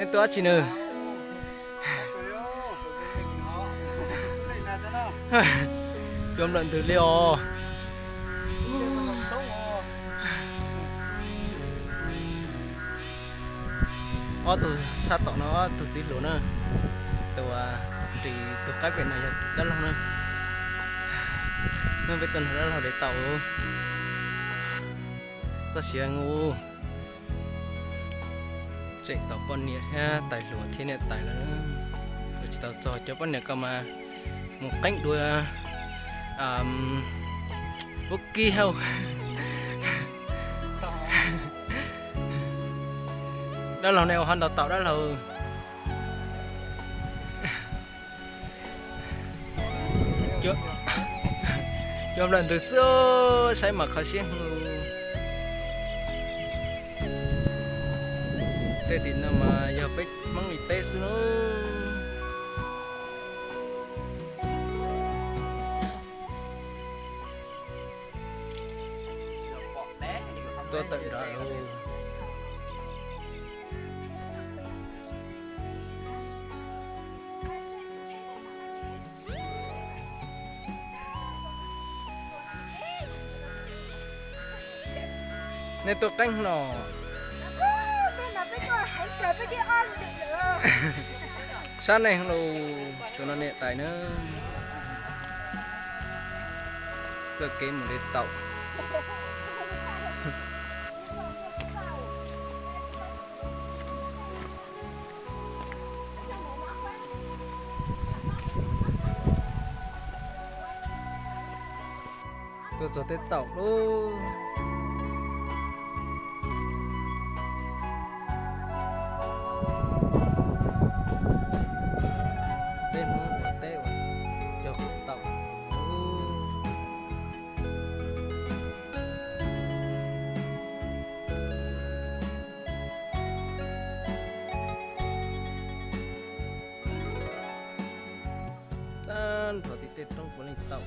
Nej tuaj dab tsi nws? Cua nplawm ntws li os. Ob tug sab tom no ob tug txiv hluas na, tus ris tus qaib pem no yog dab laug na. Nub peb tuaj nrog dab laug de taum. Txoj sia ngu. Tseem tos poj niam thiab tais hluas thiab niam tais lawm. Yuav tsis tau txog cov poj niam ko mas mus qeeb dua ub kib hauj. Dab laug ne ua ho ntaus taum dab laug. Cua nplawm ntws xwb, saib mas kho siab heev. Tej tim no mas yog peb Hmoob li teb xwb na. Tuaj tawm nrad lauj. Nej tuaj qeeb no. Sab nej los, tus no niam tais na. Txoj kev mus de taum. Tuaj txog teb taum lauj. Peb Hmoob ua teb ua cog taum. Tag nrho tim tej roob puav leej taum.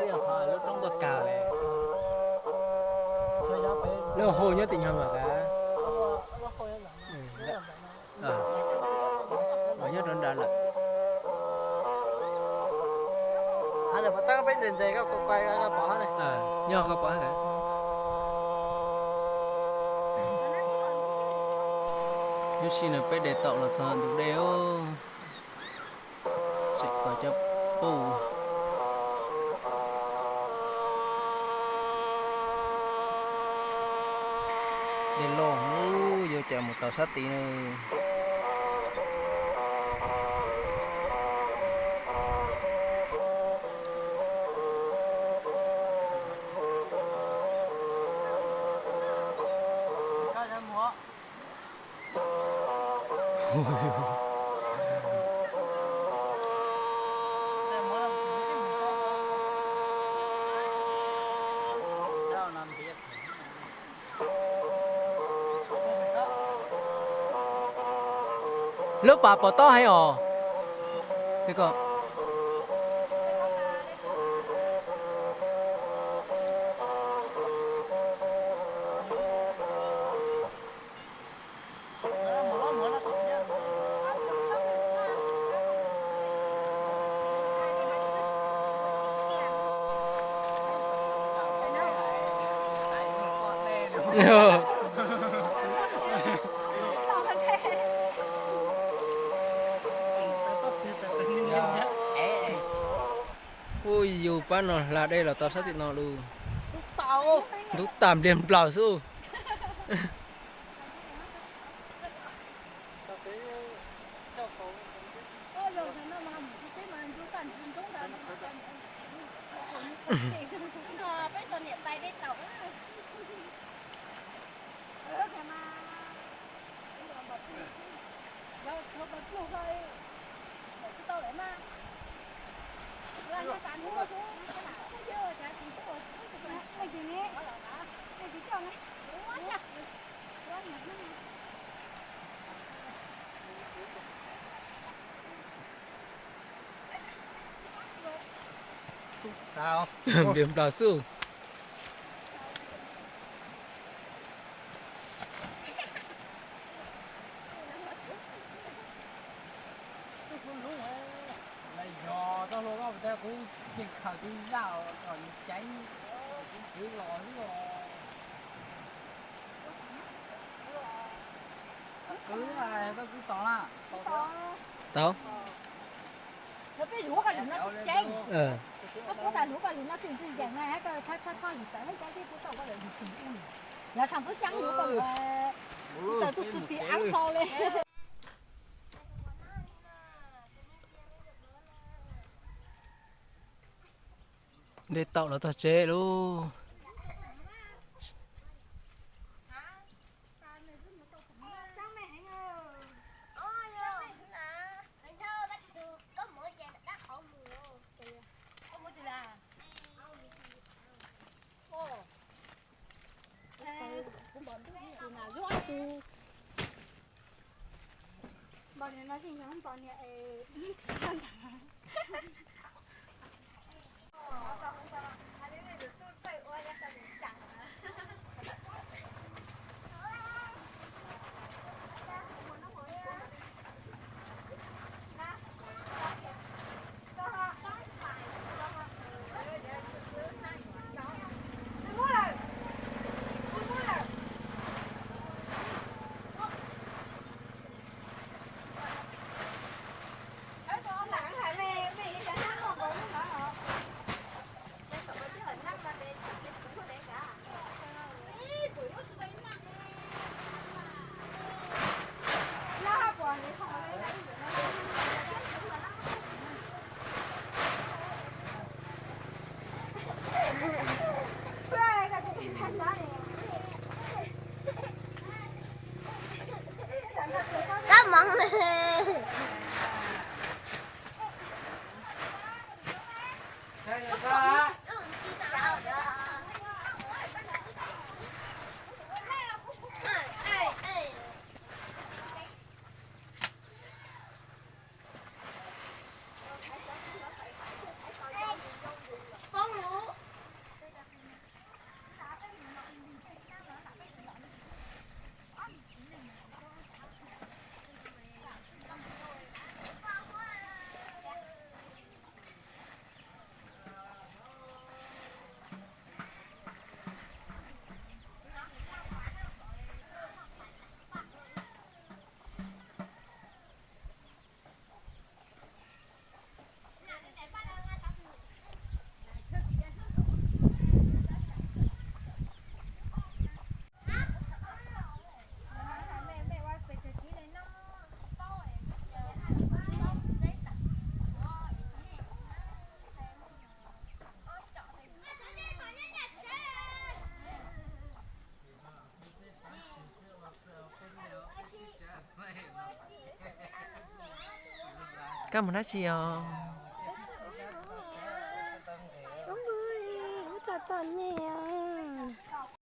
Yog mas, lub roob tuaj kag li. Lub hau nyob tim nyog mas kav. Nyob rau nrad lawm. Nyob koj pom. Lub sij no peb de taum los txog ntug dej os. Tseem pom cov puj. Dej loj, yuav cas mus tau sab tid na. Lub pas pom tob heev os. Ub, yus pab no hla dej los tau sab tim no lus. Ntub tas npliag nplaws xwb. Npliag nplaws xwb. Lawv yog tau hluas koj puas tau, kuv cia khaws tus zaj kom nws ceev, kuv kwv los xwb os. Kwv, koj kwv tos na. Tau. Lawv peb yuav koj lwm no tsis ceev. Koj puab tas lub koj lwm no tsis ntxwg yeem na, koj thab thab koj lwm tawm hab cab tib pub tau koj lawm lwm tus ub. Yav tshaj pub cab yuav koj lwm, tawm tuj txug tis ab hlo le. Dej taum los txog tsev lub. Kab moov. Koj mus dab tsi os? Wb txom txom nyem.